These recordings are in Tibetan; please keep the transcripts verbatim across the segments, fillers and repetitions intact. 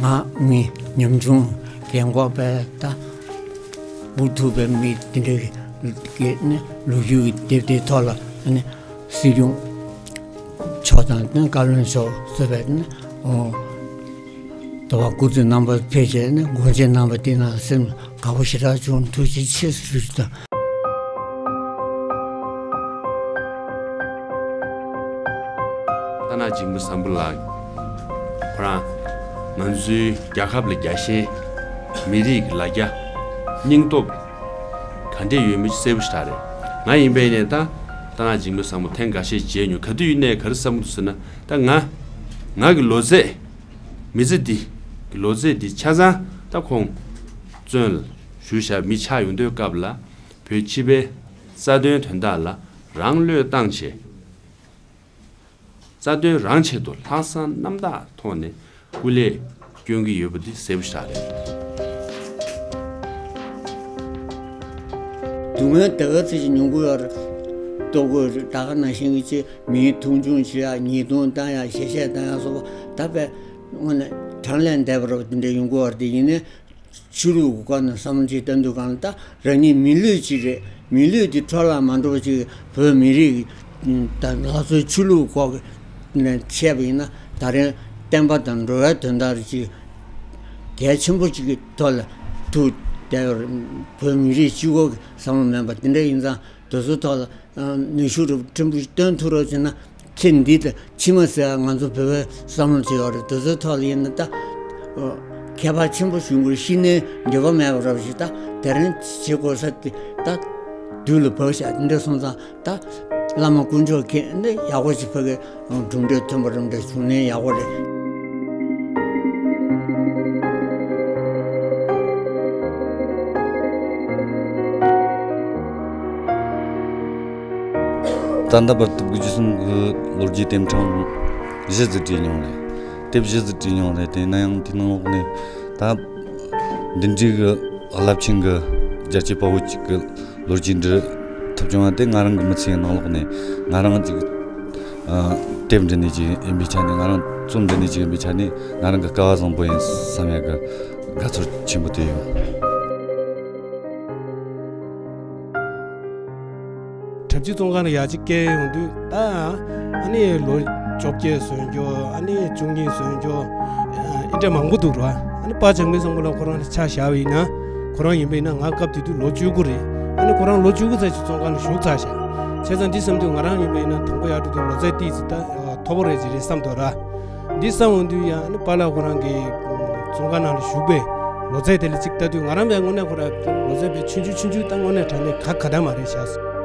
ང་མི་ཉམ་ཆུང་རྒན་གོག་པའི་ད་འུ་ཐུག་པའི་མི་དེ་འདྲའི་གི་ནི་ལོ་རྒྱུས་ཀྱི་དེབ་དེའི་ཐོག་ལ་ནི་སྲིད་སྐྱོང་མཆོག་དང་ནི་བཀའ་བློན་མཆོག་གཙོས་པའི་ནི་ཨོ་ད་བར་སྐུ་ཚེ་རྣམ་པར་ཕེབས་བྱས་ནི་དགོངས་བཞེད་གནང་བ་དེ་ནང་སེམས་དགའ་པོ་ཞེ་དྲག་བྱུང་། ཐུགས་རྗེ་ཆེ་ཞུ་རྒྱུ་དང་། རྟ་ནག་འཇིགས་མེད་བཟང་པོ་ལགས། ཁོ་རང་ང་ཚོའི་རྒྱལ་ཁབ་ལ་རྒྱལ་ཞེན། མི་རིགས་ཀྱི་ལ་རྒྱ། སྙིང་སྟོབས་ག་འདྲས་ཡོད་མེད་གསལ་པོ་ཞིག་རེད། ང་ཡིན་པ་ཡིན་ནའི་ད་རྟ་ནག་འཇིགས་མེད་བཟང་པོ་ཐེངས་འགའ་ཤས་མཇལ་མྱོང་། ག་དུས་ཡིན་ནའི་ག་རེ་བསམ་གྱི་འདུག་ཟེར་ན། ད་ང་ང་གི་ལོ་ཚད། མི་ཚེ་འདི་གི་ལོ་ཚད་འདི་ཆ་ཚང་ད་ཁོང་བཙོན་ལ་བཞུགས་བཞག་མི་ཆགས་ཡོང་དུས་སྐབས་ལ། བོད་སྤྱི་པའི་རྩ་དོན་དོན་དག་ལ་རང་བློས་བཏང་བྱས། རྩ་དོན་རང་ཆེད་དུ་ལྷག་བསམ་རྣམ་དག་ཐོག་ནས་སྐུ་ལས་སྐྱོན་གྱི་ཡོད་པ་འདི་གསལ་པོ་ཞིག་རེད། སྡུག་བསྔལ་དེ་ག་ཚོད་ཅིག་མྱོང་གི་ཡོད་རེད། ལྟོ་གོས་རེད། ད་ག་ནང་བཞིན་གྱི་ཅིག་མིའི་མཐོང་ཆུང་བྱེད་ཡག་ཉེས་རྡུང་བཏང་ཡག་ཞེ་བཤད་བཏང་ཡག་སོགས་པ་ད་དཔེ་དངོས་གནས་གྲངས་ལས་འདས་པ་འདྲ་པོ་དེ་འདྲ་ཡོང་གི་ཡོད་རེད། དེ་ཡིན་ནའི། ཆོས་ལུགས་ཀྱི་སྐོར་ནས་བསམ་བློ་ཅིག་བཏང་དུས་སྒང་ལ་ད་རང་ཉིད་མི་ལུས་ཅིག་རེད། མི་ལུས་འདི་འཕྲོ་བརླག་མ་འགྲོ་བ་ཅིག་བོད་མི་རིགས་ད་སླར་གསོའི་ཆོས་ལུགས་སྐོར་ནས་བཤད་པ་ཡིན་ན། ད་རིང་བསྟན་པ་དང་འགྲོ་བའི་དོན་དག་ཅིག་གལ་ཆེན་པོ་ཅིག་གི་ཐོག་ལ་ཐུག་བསྡད་ཡོད་རེད། བོད་མི་རིགས་གཅིག་པོ་གི་བསམ་བློ་མིན་པ་དེ་འདྲ་ཡིན་ཙང་། དེ་ཚོའི་ཐོག་ལ་ནུས་ཤུགས་རུ་ཕྲན་བུ་ཞིག་བཏོན་ཐུབ་རོགས་བྱས་ན། ཚེ་འདི་དང་ཕྱི་མ་ཟེར་ཡ་ང་ཚོ་བོད་པའི་བསམ་བློ་ཅིག་ཡོད་རེད། དེ་ཚོའི་ཐོག་ལ་ཡིན་ན་ད་ཁྱད་པར་ཆེན་པོ་བྱུང་དགོས། ཤི་ནའི་འདོད་པ་མེད་པ་རབ་ཞིག་ད་དེ་རིང་བྱེད་དགོས་ས་དེ་ད་དུས་ལ་བབས་ཤག་དེ་འདྲ་སོང་ཙང་ད་བླ་མ་དཀོན་མཆོག་མཁྱེན་ནས་ཡག་པོ་ཅིག་ཕ་གི་གྲུབ་འབྲས་ཐོན་པ་རེད། འདྲ་བྱུང་ནའི་ཡག་པོ་རེད། ད་ལྟ་བར་དུ་དགུ་བཅུ་གསུམ་གྱི་ལོ་རྒྱུས་དེབ་ཕྲེང་བཞི་ཙམ་བྲིས་མྱོང་རེད། དེབ་བཞི་ཙམ་བྲིས་མྱོང་རེད། དེ་ན་ཡང་དེ་ནང་ལོགས་ནས་ད་འདི་འདྲའི་གི་རླབས་ཆེན་གྱི་རྒྱལ་གཅེས་དཔའ་བོ་གཅིག་གི་ལོ་རྒྱུས་འབྲི་ཐུབ་བྱུང་བ་དེ་ང་རང་གི་མི་ཚེའི་ནང་ལོགས་ནས། ང་རང་གཅིག་ཨ་དེབ་འབྲི་ནི་གཅིག་ཡིན་པའི་ཆ་ནས། ང་རང་རྩོམ་འབྲི་ནི་གཅིག་ཡིན་པའི་ཆ་ནས། ང་རང་གི་སྐལ་བ་བཟང་པོ་ཡིན་བསམ་ཡག་གི་དགའ་ཚོར་ཆེན་པོ་དེ་ཡོད། དྲ་ཕྱི་བཙོན་ཁང་ལ་ཡར་ཅིག་བསྐྱལ་ཡོང་དུས་ད་ཨ་ནི་ལོ་བཅོ་བརྒྱད་སོན་རྒྱུ། ཨ་ནི་བཅུ་གཉིས་སོན་རྒྱུ། ཨ་ཨི་འདྲ་མང་པོ་འདུག་ར། ཨ་ནི་དཔའ་བྱང་མའི་བཟང་པོ་ལ་ཁོ་རང་ལ་ཆ་བཞག་པ་ཡིན་ན། ཁོ་རང་ཡིན་པ་ཡིན་ན་ང་སྐབས་དེ་དུས་ལོ་བཅུ་དགུ་རེད། ཨ་ནི་ཁོ་རང་ལོ་བཅུ་དགུ་ཙམ་ཞིག་བཙོན་ཁང་ལ་བཞུགས་ཚར་ཤག་བྱས་ཙང་འདི་བསམ་དུས་ང་རང་ཡིན་པ་ཡིན་ན་དང་པོ་ཡར་འགྲོ་དུས་ལོ་ཚད་ཏོག་ཙམ་ད་མཐོ་པོ་རེད་ཅིག་རེད་བསམ་འདུག་ར། འདི་བསམ་འོང་དུས་ཡང་ཨ་ནི་པཱ་ལགས་ཁོ་རང་གི་བཙོན་ཁང་ནང་ལ་བཞུགས་པའི་ལོ་ཚད་དེ་ལ་ཅིག་ལྟ་དུས་ང་རང་བས་དངོས་གནས་ཁོ་རང་ལོ་ཚད་བས་ཆུང་ཆུང་ཆུང་ཆུང་ད་དངོས་གནས་དྲང་གནས་ག་ག་འདྲ་མ་རེད་ཤག་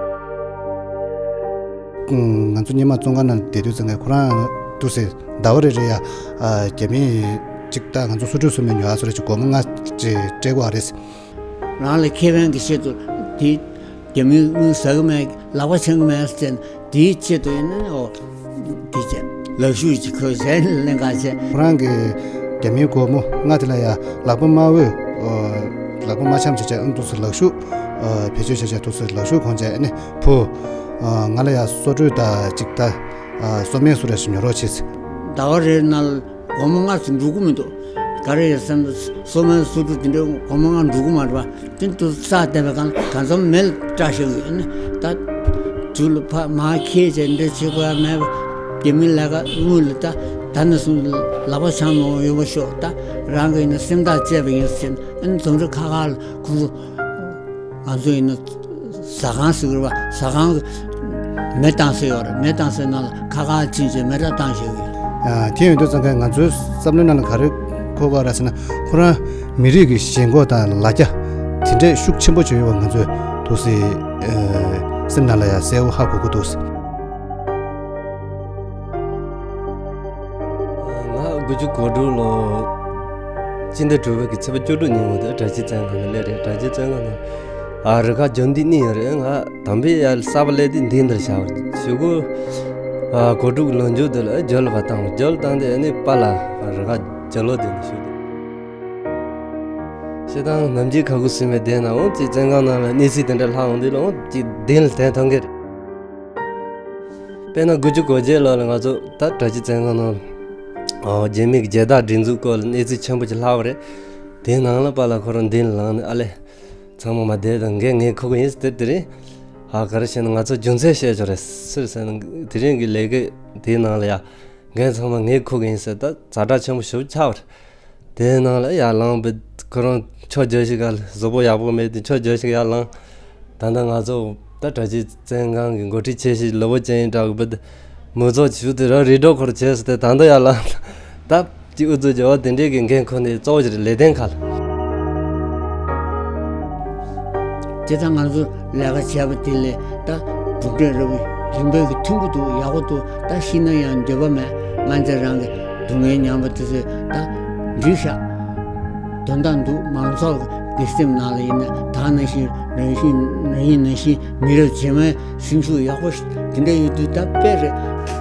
ང་ཚོ་སྔོན་མ་བཙོན་ཁང་ནང་བསྡད་དུས་ཙང་ཁོ་རང་འདུག་སེ་ཟླ་བ་རེ་རེ་ཡ་རྒྱ་མི་ཅིག་ད་ང་ཚོ་སོ་འཁྲུད་སོ་མའི་ཉོ་ཡ་སོ་རེ་ཅིག་སྒོར་མོ་ལྔ་ཅིག་སྤྲད་དགོས་རེད། རང་ལ་ཁེ་ཕན་གྱི་ཆེད་དུ་དེ་རྒྱ་མིའི་དངུལ་ཟ་གི་མེད། ལག་པ་འཆང་གི་མེད་ཟེར་ནས་དེའི་ཆེད་དུ་ཡིན་ན་ཨོ་དེ་བྱས་ལག་ཤུབས་ཅིག་ཁོས་ཟས་ནས་ལེན་ག་བྱས། ཁོ་རང་གི་རྒྱ་མིའི་སྒོར་མོ་ལྔ་དེ་ལ་ཡ་ལག་པ་དམར་པོས་ལག་པ་དམར་འཆམ་བྱས་བྱས་ཨ་འདུག་སེ་ལག་ཤུབས་བེད་སྤྱོད་བྱས་བྱས་འདུག་སེ་ལག་ཤུབས་གོན་བྱས་ཨ་ནི་བུ་ང་ལ་ཡ་སོ་འཁྲུད་ད་ཅིག་ད་སོ་མའི་སོ་རེ་ཞིག་ཉོ་རོགས་བྱེད། ཟླ་བ་རེའི་ནང་སྒོར་མོ་ལྔ་ཙམ་འགྲོ་གི་མི་འདུག་ག་རེ་ཡོད་བསམ་ན་སོ་མའི་སོ་འཁྲུད་དེ་འདྲའི་སྒོར་མོ་ལྔ་འགྲོ་གི་མ་རེད་པ། དེ་དུས་བསགས་བསྡད་པའི་སྒང་གང་འཚམ་མེ་ལ་སྲེག་བཞག་ཡོད་ནི་ད། དུས་ལ་ཕར་མར་ཁྱེར་བྱས་འདྲ་བྱེད་དགོས་ཡ་མེད་པ། རྒྱ་མི་ལས་ཀ་དངུལ་ལ་ད་ད་ནས་བཟུང་ལག་པ་འཆང་མ་འོང་ཡོད་པ་ཤོག་ད་རང་གི་ཡིན་ན་སེམས་ཐག་བཅད་པ་ཡིན་ཟེར་ཨ་ནི་རྫོང་སྒྲ་ཁ་ཁ་ལ་ཁོང་ཚོ། ང་ཚོ་ཡིན་ན་ཟ་ཁང་ཟེར་གི་རེད་པ། ཟ་ཁང་མེ་བཏང་ས་ཡོད་རེད། མེ་བཏང་སའི་ནང་ལ་ཁ་ཁ་ཕྱིན་བྱས་མེ་སྲེག་བཏང་བཞག་གི་ཡོད། དེ་ཡོད་དུས་ཙང་ཁ་ང་ཚོའི་བསམ་བློའི་ནང་ལ་ག་རེ་འཁོར་གི་རེད་ཟེར་ན། ཁོ་རང་མི་རིགས་ཀྱི་ཞེན་ཁོག་དང་ལ་རྒྱ་དེ་འདྲས་ཤུགས་ཆེན་པོ་ཅིག་ཡོད་པ་ང་ཚོས་འདུག་སེ་སེམས་ནང་ལ་ཡ་གསལ་པོ་ཧ་གོ་གི་འདུག་ང་དགུ་བཅུ་གོ་དྲུག་ལོ་སྤྱི་ཟླ་དྲུག་པའི་གི་ཚེས་པ་བཅུ་དྲུག་ཉིན་མོ་དེ་དྲ་ཕྱི་བཙོན་ཁང་ལ་སླེབས་རེད། དྲ་ཕྱི་བཙོན་ཁང་ནང་ཨ་རི་ཁ་འཇོན་འདི་གཉིས་ཡོད་རེད། ང་དམ་པའི་ཡ་གསར་པ་སླེབས་དུས་འདི་འདིར་བཞག་པ་ཞུ་གུ་ཨ་གོ་དྲུག་ལོ་མཇུག་དེ་ལ་འཇོལ་བ་བཏང་བ། འཇོལ་བཏང་དེ་ཨ་ནི་པཱ་ལགས་རི་ཁ་འཇོལ་ལོ་དེ་ནས་ཞུ་དེ། ཤེས་དང་ནམ་རྒྱུན་ཁ་ཁུ་སིམ་མེར་བསྡད་ན་འོང་ཅིག་བཙོན་ཁང་ནང་ལ་གནས་ཚུལ་དེ་འདྲ་ལྷག་འོང་དུས་ལ་འོང་ཅིག་གདན་ལ་དེ་མཐོང་གི་རེད། དཔེར་ན་དགུ་བཅུ་གོ་བརྒྱད་ལོ་ལ་ང་ཚོ་ད་དྲ་ཕྱི་བཙོན་ཁང་ནང་ ཨོ་རྒྱ་མི་གི་རྒྱལ་དར་སྒྲེང་འཛུགས་སྐོར་ལ་གནས་ཚུལ་ཆེན་པོ་ཅིག་ལྷག་པ་རེད། དེའི་ནང་ལ་པཱ་ལགས་ཁོ་རང་མདུན་ལ་ལངས་ནས། ཨ་ལས། ཚང་མ་མར་བསྡད་དང་། འགན་ངས་འཁུར་གི་ཡིན་ཟེར། དེ་དེ་རིང་། ཧ། ག་རེ་བྱས་ན་ང་ཚོ་རྒྱུ་མཚན་བཤད་ཆོག་རེད་ཟེར་ཟེར་ན། དེ་རིང་གི་ལས་ཀ་དེའི་ནང་ལ་ཡ། འགན་ཚང་མ་ངས་འཁུར་གི་ཡིན་ཟེར། ད་ཛ་དྲག་ཆེན་པོ་ཞེ་པོ་ཆགས་པ་རེད། དེའི་ནང་ལ་ཡར་ལངས་པའི་ཁོ་རང་ཕྱོགས་བརྒྱ་ཞིག་ག་གཟུགས་པོ་ཡག་པོ་མེད་དེ། ཕྱོགས་བརྒྱ་ཞིག་ཡར་ལངས། ད་ལྟ་ང་ཚོ་ད་གྲྭ་ཆས་བཙོན་ཁང་གི་འགོ་ཁྲིད་ཆེ་ཤོས་ལུ་བོ་ཅན་འདྲ་གི་བུ་དེ་མི་ཚོགས་ཆུ་དེ་ར་རི་སྒྲོག་ཁོར་བྱས་ཟེར་ཏེ། ད་ལྟ་ཡར་ལངས། ད་ཅི་ཨུ་ཚུགས་རྒྱབ་པ་དེ་འདྲའི་གི་འགན་ཁུར་ནས་གཙོ་བོ་ཞིག་རེད། ལས་དོན་ཁག་ལ། དེ་ད་ང་ཚོ་ལས་ཀ་བྱས་པ་དེ་ལས་ད་གྲུབ་འབྲས་རེད་པ། རིམ་པས་ཀྱི་མཐུན་པོ་འདུག་ཡག་པོ་འདུག་ད་ཤི་ན་ཡང་འདོད་པ་མེད། ང་ཚོ་རང་གི་སྡུག་བསྔལ་མྱངས་པ་དེ་ཚོ་ད་འགྲིག་ཤག་དོན་དག་འདུག་མང་ཚོགས་ཀྱི་སེམས་ནང་ལ་ཡིན་ན། ད་ནང་བཞིན་རང་བཞིན་རང་ཡིན་ནང་བཞིན་མི་རབས་རྗེས་མའི་སེམས་ཤུགས་ཡག་པོ་དེ་འདྲ་ཡོད་དུས་ད་དཔེ་རེད།